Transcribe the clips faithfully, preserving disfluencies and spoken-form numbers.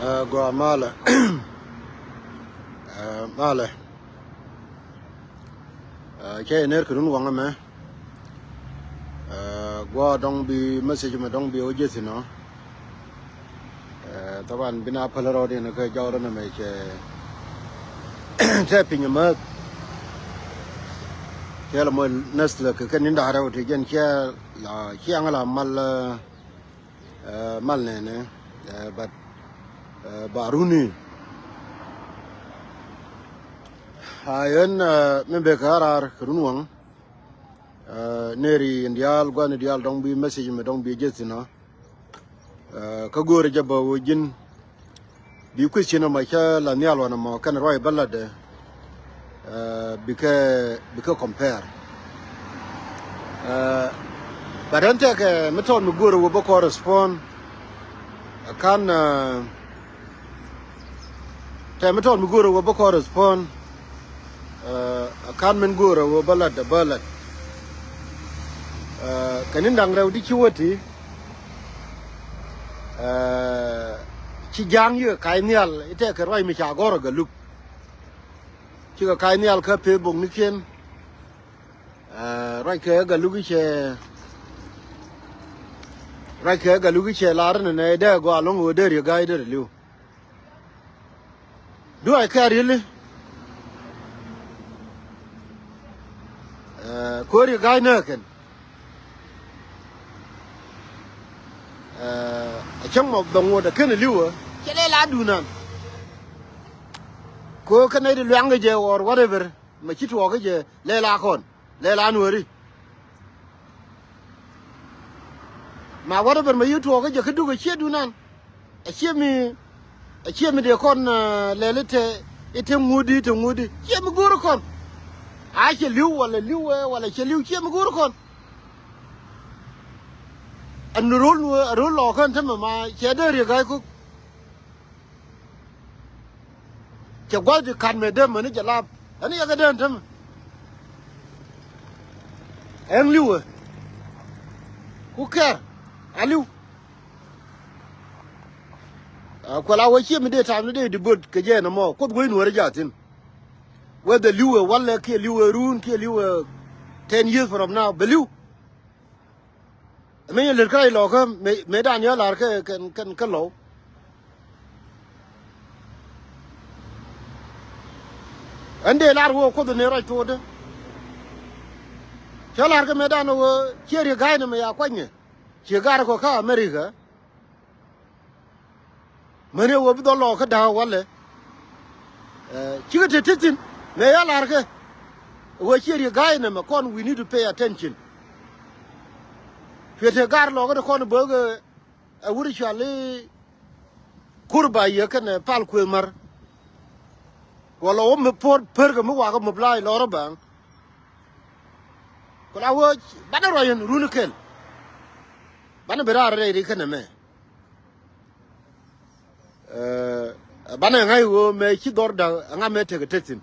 Ɛ, gua malɛ. Ɛ, malɛ. Ɛ, cɛ yɛ ner kɛ run waŋ ɛmɛ. Ɛ, gua dɔŋ bi message mɛ dɔŋ bi wä jeth inɔ. Ɛ, thaban bi na päl rɔɔd in kä jɔwrä nɛ mɛ cɛ tɛ piny mäth. Cɛ lɛ mɔ näth lɛ kɛ kɛ ni̱n da̱rɛ wä ti jɛn cɛ la ciaŋ la mal, ɛ, mal nɛnɛ, ɛ, but, ɛ, ba runi. A yɛn, ɛ, mi bek a raar kɛ run waŋ, ɛ, neri in diaal guani diaal dɔŋ bi message mi dɔŋ bi jeth inɔ. Ɛ, kä go̱o̱rɛ jɛ bä wä ji̱n bi question ɛmɔ cä la nhial wanɛ mɔ kɛn ruac bä latdɛ, ɛ, bikɛ, bikɛ compare. Ɛ, but ɛn tɛkɛ mi tɔt mi go̱o̱rɛ wä bä kɔn respond. Ɛ, kan, ɛ, tɛ mi tɔt mi go̱o̱rɛ wä bä kɔn respond. Ɛ, ɛ, kan min go̱o̱rɛ wä bä latdɛ bä lat. Ɛ, kɛ ni̱n da̱ŋ rɛw di ci wä ti. Ɛ, ci ja̱a̱ŋ yikɛ ka̱c nhial i̱ tɛkɛ ruac mi ca gɔ̱r ɛ Galuk. Cikɛ ka̱c nhial kä Facebook nikiɛn. Ɛ, ruac kɛ Galuk i̱ cɛ, ruac kɛ Galuk i̱ cɛ lar ni nɛ dee gɔaa lo̱ŋ ɣöö dee riek ga̱a̱c dee ri li̱w. Do I care really? Ɛ, ko̱ri ga̱a̱c nääkɛn. Ɛ, a cäŋ mɔ bɛ ŋot a ken a li̱wä cɛ lɛ la dunan. Ko kä nɛy ti luaŋ kɛ jɛ or whatever mɛ ci tuɔɔk kɛ jɛ lɛ la kɔn lɛ la nuɔri. Ma whatever mɛ yi tuɔɔk kɛ jɛ kä duk a ciɛ dunan. A ciɛ mi, a ciɛ mi dee kɔn, ɛ, lɛl i̱ te, i̱ te ŋudi, te ŋudi. Ciɛ mi go̱o̱r kɔn. A cɛ li̱w wala li̱w, ɛ, wala cɛ li̱w ciɛ mi go̱o̱r kɔn. Ɛn ro̱l, ɛ, ro̱l lɔɔkä ɛn tämɛ ma cɛ dee riek ga̱a̱c ko̱k. Cɛ gua̱th ti ka̱n mɛ dee mäni jɛ lap. Ɛn yɛ kɛ dee ɛn tämɛ. Ɛn li̱w ɛ. Ku kɛr. A li̱w. Ɛ, kuɛl a wä ciɛ mi dee tam ni dee di böt kɛ jɛ ɛn ɛmɔ. Kuoth wec nuɔ̱ɔ̱ri jathin. Whether li̱w ɛ walɛ kiɛ li̱w ɛ run kiɛ li̱w ɛ ten years from now. Bɛ li̱w. Mëë yɛ lät kä rac lɔkä mëë, mëë dan yɛ lar kä, kä, kä, kä lɔw. Ɛn dee lar wä kuoth ni rac tuɔɔdä. Cä lar kä mëë dan wä ciɛ riek ga̱a̱c ni mɛ ya kuanyɛ. Ciɛ gar kɔ kä America. Mäni ɣöö bi dhɔl lɔɔkä da̱a̱k walɛ. Ɛ, cikɛ te te thi̱n mëë ya la̱rkɛ. Ɣöö ciɛ riek ga̱a̱c nɛmɛ kɔn, we need to pay attention. Cuɛ te gar lɔɔkä ti kɔn bäkɛ ɛ wur cual i̱ kur ba yɛ kɛnɛ pal kuëëth mär. Wala wä mi puɔ̱r perkɛ mi wakä mup la̱a̱c lɔrä ba̱a̱ŋ. Ku la wä banɛ ruac in run kɛl. Banɛ bi raar rɛy ri kɛnɛ mɛ. Ɛ, banɛ ŋa̱c ɣöö mɛ ci dhɔr da̱k ɛŋa mɛ tekɛ te thi̱n.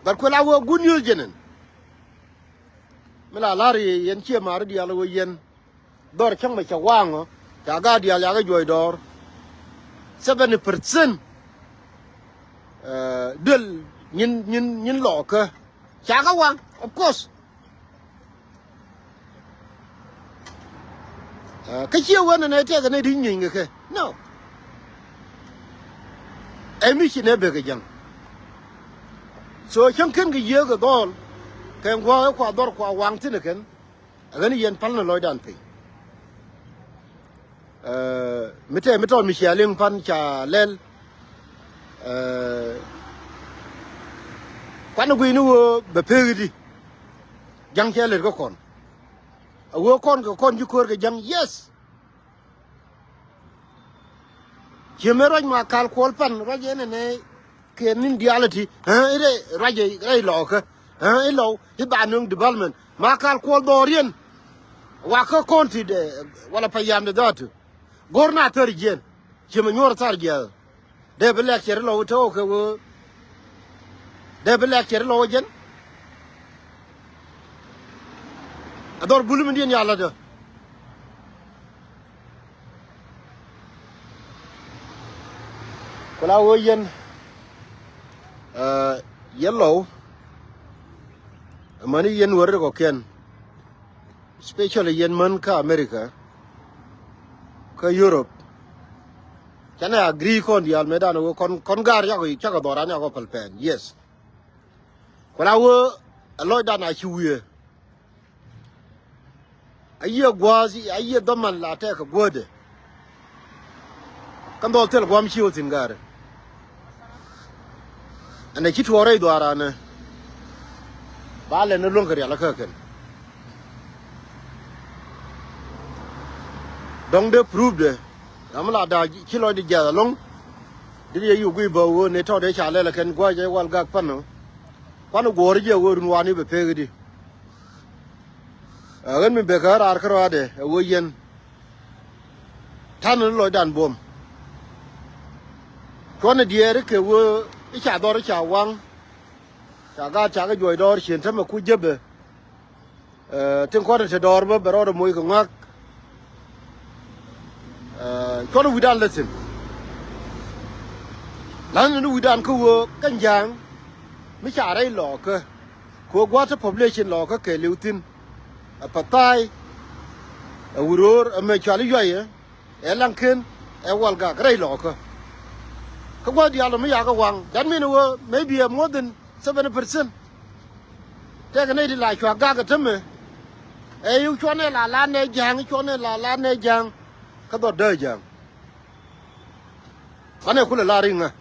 But kuɛ la wee good news jɛnɛn. Mi la la̱r yɛ yɛn ciɛ ma̱a̱r diaal ɣöö yɛn dhɔr cäŋ mɛ cɛ waŋ ɔ ca gaat diaal yakɛ juɔc dɔɔr. Seventy percent, ɛ, duel nyin, nyin, nyin lɔɔkä. Ca kɛ waŋ, of course. Ɛ, kä ciɛ wen ɛn ɛ tɛk ɛn ɛ di nyieeny kɛ kɛ. No. Ɛ mi ci nɛ bek kɛ jäŋ. So cäŋ ken kɛ yiëë kɛ dhɔl kɛ ŋuäk ɛ kua dhɔr kua waŋ thi̱n ɛ kɛn. Ɛ ɣän yɛn pal ni lɔcdan piny. Ɛ, mi tɛ mi tɔt mi cia liŋ pan ca lɛl. Ɛ, kuan gui̱ni wee bɛ pek di. Ja̱ŋ cɛ lɛt kä kɔn. A wee kɔn kɛ kɔn ci ko̱r kɛ ja̱ŋ, yes. Ciɛ mëë ruac ma kal kuɔl pan ruac ɛn ɛnɛ. Kɛ ni̱n diaal ɛ ti, ɛ, i̱ rɛy ruac ɛ rɛy lɔɔkä, ɛ, i̱ lɔw i̱ ba nöŋ development. Ma kal kuɔl dhɔɔr yɛn. Wakä kɔn ti dɛ wala pa yamdɛ dhɔtu. Go̱r na thär jiɛn. Ciɛ mɛ nyuɔr thar jiɛn. Dee bi lɛk cɛ ri lɔw i̱ te wä kɛ wee. Dee bi lɛk cɛ ri lɔw i̱ jɛn. A dhɔr bul mi diɛn yalädä. Ku la ɣöö yɛn, ɛ, yɛn Lɔw, amäni yɛn Nuäär ti kɔ̱kiɛn, especially yɛn män kä America, kä Europe. Canɛ agree kɔn diaal mëëdan ɣöö kɔn, kɔn gaar cakɔ, cakɔ dhɔran cakɔ pɛl pɛn. Yes. Ku la ɣöö ɛ lɔcdan a ci wiee. A yiëë gua̱a̱th, a yiëë dhɔman la tɛk kɛ guätdɛ. Kä dhɔl thil gua̱a̱m ci wä thi̱n ga̱a̱rɛ. Ɛn ɛ ci tuɔɔk rɛy dhuaaranɛ. Ba lɛn ni luäŋ kɛ rial kä kɛn. Dɔ̱ŋ dee proof dɛ. Ram la da̱a̱ ci lɔcdɛ jiath ɛlɔ̱ŋ. Dit yɛ yuk guiy bä ɣöö ni tɔ̱ dee ca lɛl ɛ kɛn gua̱a̱c ɛ wal gak pan ɔ. Kuan ɛ guɔ̱ɔ̱r jiɛ ɣöö run wani bɛ pek di. Ɛ ɣän mi bekɛ ɣän raar kärɔaadɛ ɛ ɣöö yɛn. Ta̱n ni lɔcdan buɔ̱m. Cuɔ̱n ɛ diɛɛri kɛ ɣöö i̱ ca dhɔr i̱ ca waŋ. Ca gaat ca kɛ juɔc dɔɔr cien tämɛ ku jepɛ. Ɛ, tin kɔn te dɔɔr bä bɛ rɔɔdɛ moc kɛ ŋɔak. Ɛ, cuɔn wi̱dan lɛ thi̱n. La̱th ni wi̱dan kä ɣöö kä ja̱a̱ŋ mi ca rɛy lɔɔkä. Kɛ ɣöö gua̱a̱th te population lɔɔkä kɛɛliw thi̱n. Ɛ Pathai, ɛ Wuror, ɛ mɛ cual i̱ Yuayɛ, ɛ Laŋken, ɛ Walgak rɛy lɔɔkä. Kä gua̱a̱th diaal ɔ mi yakɛ waŋ, that mean ɣöö maybe ɛ more than seventy percent. Tɛkɛ nɛy ti la cua gak ɛ tämɛ. Ɛ i̱ cuɔnɛ la la nɛ ja̱a̱ŋ, cuɔnɛ la la nɛ ja̱a̱ŋ. Kä dhɔt dee ja̱a̱ŋ. Banɛ kulɛ la riŋä.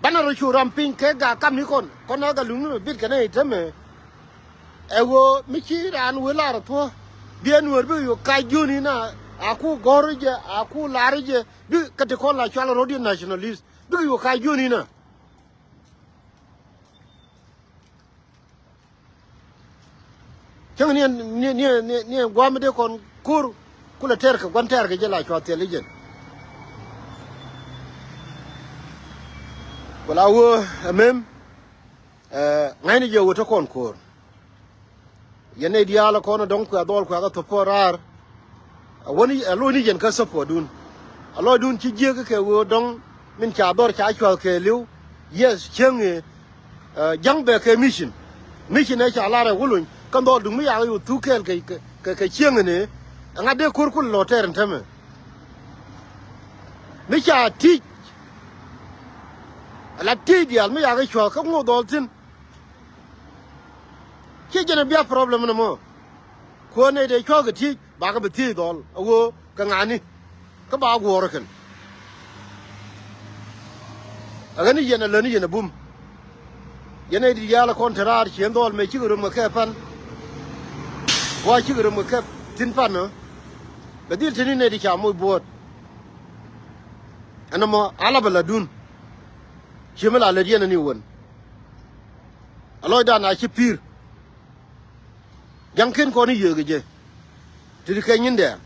Banɛ rɔ cu ram piny kɛ gak kamni kɔn. Kɔn ɛ gak luŋni mɛ bit kɛ nɛy tämɛ. Ɛ ɣöö mi ci raan wee lar thuɔ̱. Biɛ Nuäär bikɛ yo̱ kac jiöni na. A ku gɔ̱r jɛ, a ku lar jɛ. Bi kä ti kɔn la cual rɔ̱diɛn nationalist. Bikɛ yo̱ kac jiöni na. Cäŋ ni, ni, ni, ni, ni gua̱a̱m mi dee kɔn ko̱r kulɛ tɛr kɛ gua̱n tɛr kɛ jɛ la cua thil i̱ jɛn. Ku la wee ɛmɛm, ɛ, ŋa̱cni jɛ wee te kɔn ko̱r. Yɛn nɛy diaal kɔn dɔ̱ŋ kuɛ dhɔl kuɛ kä thop raar. A wäni a lo̱cni yɛn kä support dun. A lɔcdun ci jiäk kɛ ɣöö dɔ̱ŋ min ca dhɔr ca cua̱th kɛɛliw. Yes, cieŋ ëë, ɛ, ja̱ŋ bɛ kɛ mission. Mission ëë ca lar ɛ wä lony kä dhɔl duŋ mi yak yo̱o̱ thuk kɛɛl kɛ, kɛ, kɛ, kɛ cieŋ ëë. Ɛŋa dee ko̱r kul lɔ tɛɛr ɛn tämɛ. Mi ca ti̱c. Ala ti̱c diaal mi yak cua̱th kä ŋo̱o̱k dhɔl thi̱n. Ciɛ jɛn a bia problem ni mɔ. Kuäär nɛy dee cua̱k kɛ thiec bakɛ bi thiec dhɔl a ɣöö kɛ ŋa̱ni. Kä ba guɔ̱ɔ̱r kɛn. A ɣän ni yɛn a lät ni yɛn a bum. Yɛn nɛy di ya̱a̱l a kɔn te raar ciën dhɔl mëë cikɛ rom kɛ kɛ pan. Gua̱a̱ cikɛ rom kɛ kɛ thi̱n pan ɔ. Bɛ dhil te ni nɛy di ca moc buɔ̱ɔ̱t. Ɛn ɛmɔ a la bɛ la̱tdun. Cië mi la lät yɛn ani wän. A lɔcdan a ci pi̱i̱r. Ja̱ŋ ken kɔn i̱ yiëëk ɛ jɛ. Ti ti kɛ nyin dɛɛŋ.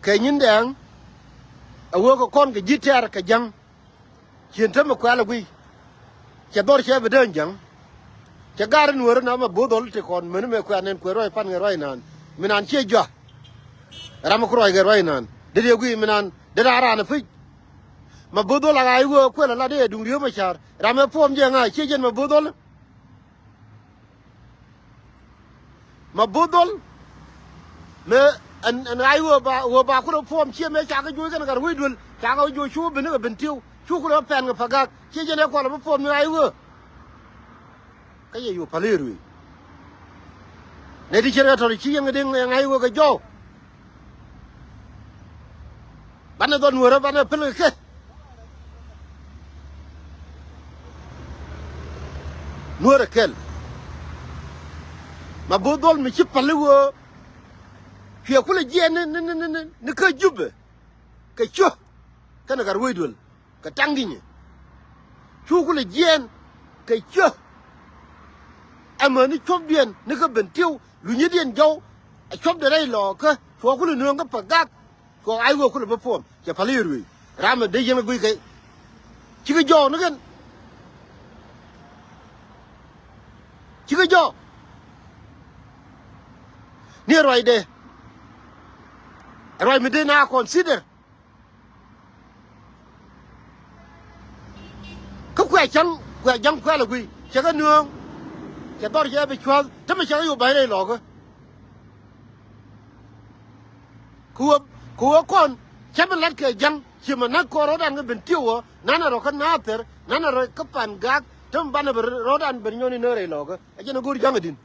Kɛ nyin dɛɛŋ. A wee kɛ kɔn kɛ ji̱ tɛ̈r kɛ ja̱ŋ. Cien te mi kuɛl ɛ guiy. Cɛ dhɔr cɛ bi dee ja̱ŋ. Cɛ gar in weri na mɛ bo̱o̱th dhɔl ti kɔn meni mɛ kuɛn nɛn kuɛ ruac pan kɛ ruac naan. Mi naan ciɛ jɔak. Ram mi ku ruac kɛ ruac naan. Dee dee guiy mi naan dee raa raan ɛ pi̱c. Mɛ bo̱o̱th dhɔl a ɣaac wee kuɛl a la dee duŋ riöm ɛ ca̱r. Ram ɛ puɔm jɛ ŋa̱c ciɛ jɛn mɛ bo̱o̱th dhɔl. Ma bo̱o̱th dhɔl. Mëë ɛn, ɛn ɣaac ɣöö ba, ɣöö ba kulɛ puɔm ciɛ mëë cakɛ juɔc kɛn gat wec duël. Cakɛ juɔc cu ben ni kɛ ben tiw. Cu kulɛ pɛn kɛ Pagak. Ciɛ jɛn ɛ kualɛ bi puɔm ni ɣaac ɣöö. Kä yɛ yo̱o̱ päl i̱ ruëëc. Nɛ ti ciɛn kɛ tɔ̱r ci yɛn kɛ diŋ ɛn ɣaac ɣöö kɛ jɔw. Banɛ dhɔl nuɔ̱ɔ̱rä banɛ päl kɛ kɛ. Nuɔ̱ɔ̱rä kɛl. Ma bo̱o̱th dhɔl mi ci päl i̱ ɣöö. Cuɛ kulɛ jiɛɛn ni, ni, ni, ni, ni, ni kä Jubɛ. Kɛ ciö. Kɛnɛ gat wec duël. Kɛ taŋ di̱nyɛ. Cu kulɛ jiɛɛn. Kɛ ciö. Ɛmɛ ni cuɔ̱pdiɛn ni kä ben tiw. Lunyädiɛn jɔw. Ɛ cuɔ̱pdɛ rɛy lɔɔkä. Cuɔ kulɛ nööŋ kä Pagak. Kɛ ɣaac ɣöö kulɛ bä puɔm cɛ päl i̱ ruëëc. Ram ɛ dee yɛn kɛ guic kɛ. Cikɛ jɔɔk ni kɛn. Cikɛ jɔɔk. Ni ɛ ruacdɛ. Ɛ ruac mi dee na consider. Cäŋ kuɛ ja̱ŋ kuɛl ɛ guiy cɛ kɛ nööŋ. Cɛ dhɔr cɛ bi cua̱th tämɛ cɛ kɛ yop ba̱ny rɛy lɔɔkä. Kɛ ɣöö kɛ ɣöö kɔn cä bi la̱t kɛ ja̱ŋ ci mɛ näk kɔn rɔ̱dan kä ben tiw ɣöö nanɛ rɔ kä Nathir nanɛ rɔ kä Pan Gak tämɛ banɛ bi rɔ̱dan ben nyɔn inä rɛy lɔɔkä. Ɛ jɛn ɛ go̱o̱r ja̱ŋ ɛ di̱n.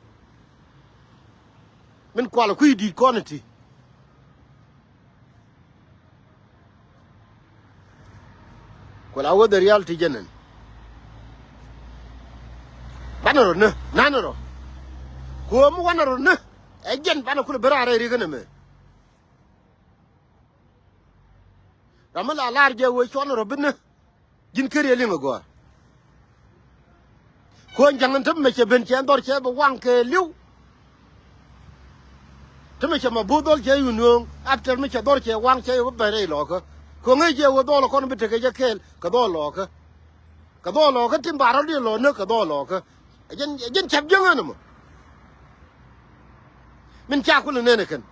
Min kual kui̱ di̱i̱t kɔn iti. Ku la wä the reality jɛn ɛn. Banɛ rɔ nä nanɛ rɔ. Ku ɣöö mi wanɛ rɔ nä ɛ jɛn banɛ kulɛ ben raar rɛy rikä nɛmɛ. Ram mi la lar jɛ wee cuɔn rɔ bi nä. Ji̱n kä riel liŋ agɔaa. Kuɔ̱ny ja̱ŋ in te mi cɛ ben cɛ dhɔr cɛ bi waŋ kɛ li̱w. Te mi cɛ ma bo̱o̱th dhɔl cɛ yun nööŋ after mi cɛ dhɔr cɛ waŋ cɛ yɛ bi ben rɛy lɔɔkä. Kuɔ̱ŋ ëë cɛ wee dhɔl kɔn bi tekɛ jɛ kɛɛl kɛ dhɔl lɔɔkä. Kɛ dhɔl lɔɔkä tim ba rɔ̱diɛn lɔɔk näk kɛ dhɔl lɔɔkä. Ɛ jɛn ɛ jɛn cäp jiäŋ ɛn ɛmɔ. Min ca kulɛ nɛn ɛ kɛn.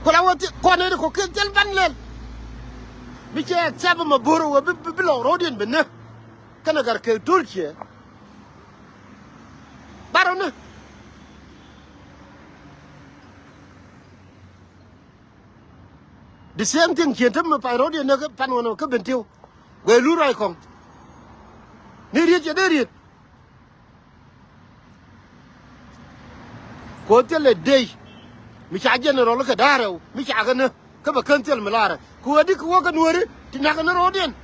Ku la wä kɔn nɛn ɛ kɔ kiɛ thil ban lɛl. Mi cɛ accept ma bo̱r ɛ wä bi bi lɔɔk rɔ̱diɛn bi näk. Kɛnɛ gɛr kɛ to̱l ciɛ. Barɔ ni. The same thing cien te mi pay ro̱d yɛn ni kä pan ɣän kä Bentiu. Guɛ lu ruac kɔŋ. Ni riet cɛ dee riet. Kuɔ thilɛ dey. Mi ca general kɛ da̱a̱r rɛw mi ca kɛ ni kä bɛ kän thil mi laarɛ. Kuɔ di kɛ wä kɛ nuääri ti nak kɛ ni ro̱d yɛn.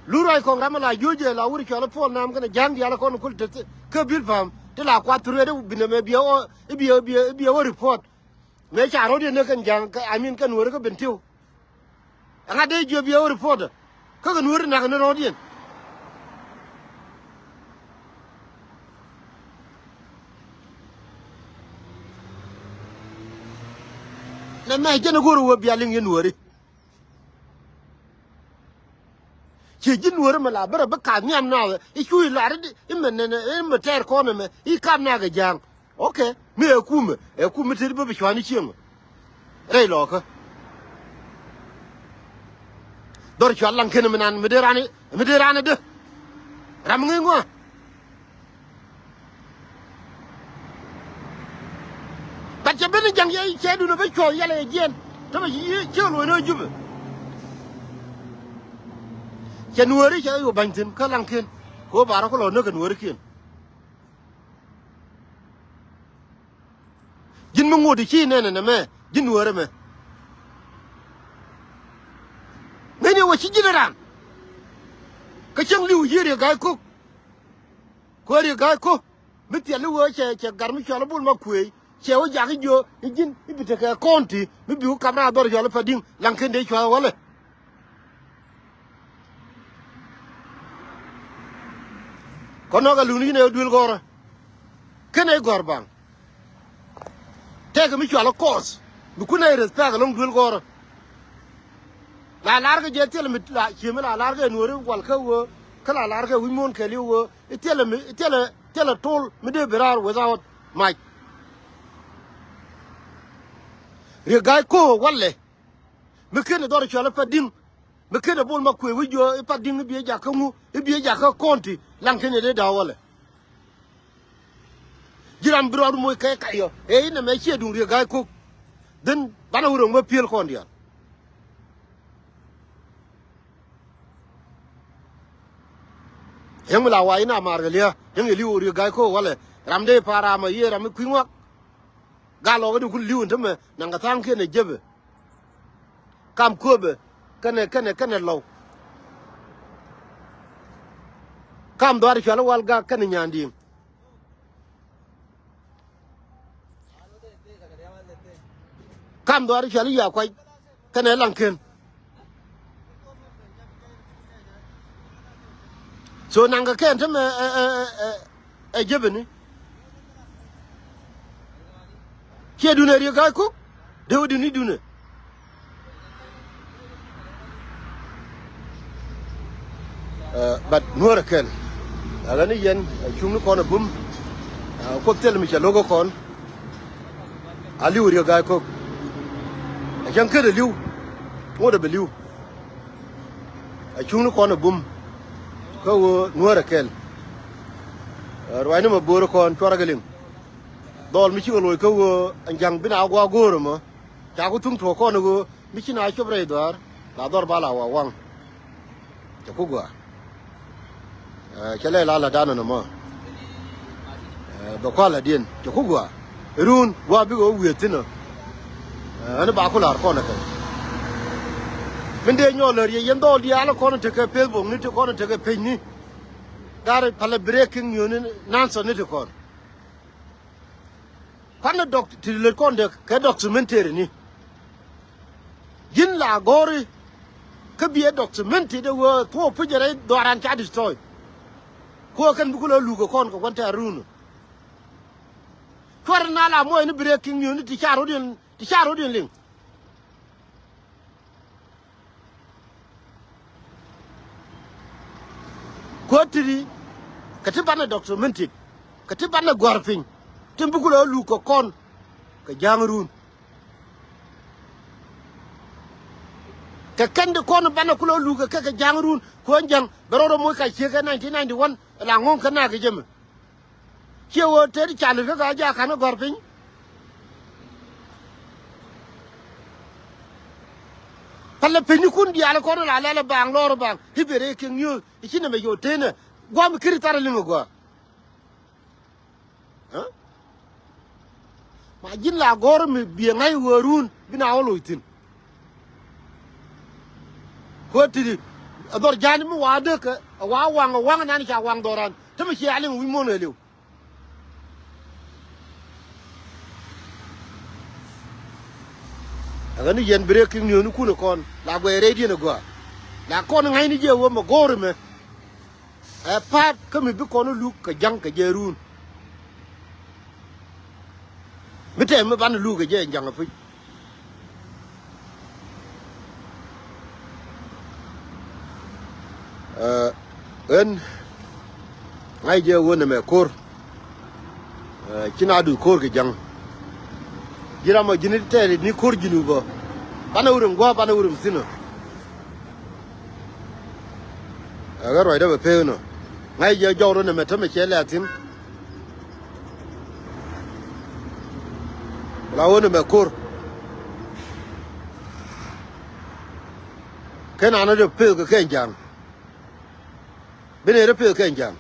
Lu ruac kɔŋ ram mi la juɔ̱c jɛ la wur cɔl i̱ Puɔl Nam kɛnɛ ja̱a̱ŋ diaal ikɔn ikul te kä bil pa̱a̱m ti la kuath thurɛ dee binɛ mɛ biɛ ɣɔɔ i̱ biɛ i̱ biɛ i̱ biɛ wä report. Mëë ca ro̱diɛn ni kɛn ja̱a̱ŋ kɛ amin kɛn weri kä Bentiu. Ɛŋa dee jiö biɛ wä report kä kɛn weri nak ni ro̱diɛn. Nɛ mɛ jɛn i̱ go̱r i̱ wä bia liŋ yɛn weri. Ciɛ ji̱ nuɔ̱ɔ̱ri mɛ la bärɛ bi kath nhiam naath i̱ cu i̱ lar i̱ mɛ nɛnɛ i̱ mɛ tɛɛr kɔn ɛmɛ i̱ kap naath kɛ ja̱a̱ŋ. Ok. Mi ɛ kumɛ ɛ kumɛ tëë bi bi cua̱n i̱ cieŋ. Rɛy lɔɔkä. Dhɔr cual laŋ ken mi nan mi dee raan mi dee raan ɛ dee. Ram ŋi̱i̱ŋ ŋuan. But cɛ ben ni ja̱ŋ yɛ cɛ dun a bä cuɔth yɛlɛ yɛ jiɛn. Tämɛ ci ciek luɔ̱c ni Jubɛ. Cɛ nuääri cɛ yu ba̱ny thi̱n kä laŋkiɛn. Kɛ ɣöö ba rɔ kä lɔ näk kɛ nuäärikiɛn. Ji̱n mi ŋot i̱ ci nɛnɛ nɛmɛ ji̱n nuääri mɛ. Ŋäcni wä ci ji̱n raan. Kä cäŋ li̱w yiëër yɛ ga̱a̱c ko̱k. Kuäär yɛ ga̱a̱c ko̱ mi thiɛl i̱ wee cɛ cɛ gar mi cual i̱ Bol Makuëëc cɛ wä jak i̱ jiö i̱ ji̱n i̱ bi tekɛ kɔn ti mi bi wä kap raar dhɔr cual i̱ Padi̱ŋ laŋ ken dee cual i̱ wälɛ. Kɔn nɔk a luni ji̱n ɛ duel gɔ̱rä ken ɛ gɔ̱r baŋ. Tɛkɛ mi cual i̱ kɔɔth mi kun ɛ respect ɛlɔ̱ŋ duel gɔ̱rä. La lar kɛ jɛ thilɛ mi la cie mi la lar kɛ nuɔri wal kä wee kä la lar kɛ wi̱c muɔ̱ɔ̱n kɛɛliw wee. I̱ thilɛ mi i̱ thilɛ thilɛ tol mi dee bi raar without mac. Riek Ga̱a̱c Ko̱o̱k walɛ mi ken i̱ dhɔr cual i̱ Padi̱ŋ mi ken i̱ Bol Makuëëc wi̱c jiö i̱ Padi̱ŋ i̱ biɛ jak kä ŋu i̱ biɛ jak kä kɔn ti laŋ ken i̱ dee da̱a̱ walɛ. Ji̱ ram bi rɔɔd moc kɛ kac yɔ ëë inɛ mɛ ciɛ duŋ Riek Ga̱a̱c Ko̱k. Dhän banɛ wä ro̱ŋ bä piël kɔn diaal. Yäŋ mi la wac in a maar kɛ liä yäŋ yɛ li̱w Riek Ga̱a̱c Ko̱k walɛ ram dee pa̱a̱r ram a yiëë ram mi kui̱ ŋuak. Gal ɣɔk in kun li̱w in tämɛ naŋ kɛ tha̱a̱ŋkiɛn ɛ jepɛ. Kam Köpɛ kɛnɛ kɛnɛ kɛnɛ Lɔw. Kam Dhuaar Cual i̱ Wal Gak kɛnɛ Nyandi̱i̱ŋ. Kam Dhuaar Cual i̱ Yakuac kɛnɛ Laŋken. So naŋ kɛ kɛn tämɛ ɛ ɛ ɛ ɛ jepɛni. Ciɛ dunɛ Riek Ga̱a̱c Ko̱k dee wä duni dunɛ. Ɛ, but nuɔ̱ɔ̱rɛ kɛn ɛ ɣän ni yɛn ɛ cuŋni kɔn ɛ bum. Ɛ, Kuoth thil mi cɛ lo̱k ɛ kɔn. A li̱w Riek Gai Kok. A cäŋ ket a li̱w. Ŋot a bi li̱w. A cuŋni kɔn a bum. Kä ɣöö Nuäär a kɛl. Ɛ, ruacni mɔ bo̱o̱r kɔn cuarɛ kɛ liŋ. Dhɔl mi cikɛ loc kä ɣöö ɛn ja̱ŋ bi na gua̱a̱ go̱o̱r ɛmɔ. Ca ku thuŋ tuɔɔk kɔn ɣöö mi ci na cop rɛy dhɔaar la dhɔr ba la wa waŋ. Cɛ ku gɔaa. Ɛ, cɛ lɛ la la danɔ nɔmɔ. Ɛ, bɛ kual la diɛn cɛ ku gɔaa. Run gɔaa bikɛ wä wi̱i̱ thi̱n ɔ. Ɛ, ɛn ba ku la̱r kɔn ɛ kɛn. Min dee nyɔɔl lär yɛ yɛn dhɔɔl diaal kɔn tekɛ Facebook ni ti kɔn tekɛ pecni. Gar palɛ breaking news ni nonsense ni ti kɔn. Kuanɛ dɔk ti lät kɔn dee kɛ documentary ni. Ji̱n la gɔ̱ri kä biɛ documentary dee wee thuɔɔk puc rɛy dhɔaran ca destroy. Kuɔ kɛn bi kulɛ luk kɛ kɔn kɛ kuan tɛ̈r run. Cuarɛ na la muɔc ni breaking news ni ti ca rot in, ti ca rot in liŋ. Kuäär ti̱ti̱ kɛ ti banɛ documented kɛ ti banɛ gua̱r piny. Tin bi kulɛ luk kɛ kɔn kɛ ja̱a̱ŋ run. Kɛ kɛn di kɔn banɛ kulɛ luk kɛ kɛ ja̱a̱ŋ run kuäär ja̱ŋ bɛ rɔɔdɛ moc ka ciek kɛ nineteen ninety-one la ŋo̱ŋ kɛ nak kɛ jɛ mi. Ciɛ ɣöö tet ca lät kä ka ja̱ ka̱n ɛ gɔ̱r piny. Pälɛ piny ni kun diaal kɔn la lɛl ɛ baŋ lɔr ɛ baŋ i̱ ben rɛy kek nyuuth i̱ ci nɛmɛ yo̱o̱ tenɛ gua̱a̱m i̱ kiri thar ɛ liŋ ɛ gua̱a̱. Ɛ? Ma ji̱n la gɔ̱r mi biɛ ŋa̱c ɣöö run bi na wä loc thi̱n. Kuäär ti̱ti̱ ɛ dhɔr ja̱a̱n mi wa dee kɛ ɛ wa waŋ ɛ waŋ nan ca waŋ dhɔran. Te mi cia liŋ wi̱c muɔ̱n ɛ liw. Ɛ ɣän ni yɛn breaking news ni kun ɛ kɔn la guɛy rɛydiɛn ɛ gɔaa. La kɔn ŋa̱cni jiɛ wä mɛ go̱o̱r ɛmɛ. Ɛ pa̱a̱t kä mi bi kɔn luk kɛ ja̱ŋ kɛ jɛ run. Mi tɛm mi banɛ luk kɛ jɛ ja̱ŋ ɛ puc. Ɛ, ɣän ŋa̱c jɛ ɣöö nɛmɛ ko̱r. Ɛ, ci na duth ko̱r kɛ ja̱ŋ. Ji̱ ram ɔ ji̱n tɛɛr ni ko̱r ji̱n wupä. Banɛ wurem gua̱a̱p banɛ wurem thi̱n ɔ. Ɛ, ɣän ruacdä bɛ pek inɔ. Ŋa̱c jɛ jɔw rɔ nɛmɛ tämɛ cɛ lɛ a thi̱n. La ɣöö nɛmɛ ko̱r. Ken an rɛ peth kɛ kɛn ja̱a̱ŋ. Bi nɛ rɛ peth kɛn ja̱a̱ŋ.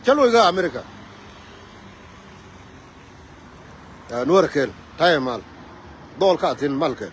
Cä loc kä America. Ɛ, Nuɔr kel ta̱yɛ mal. Dhɔl ka thi̱n mal kɛ.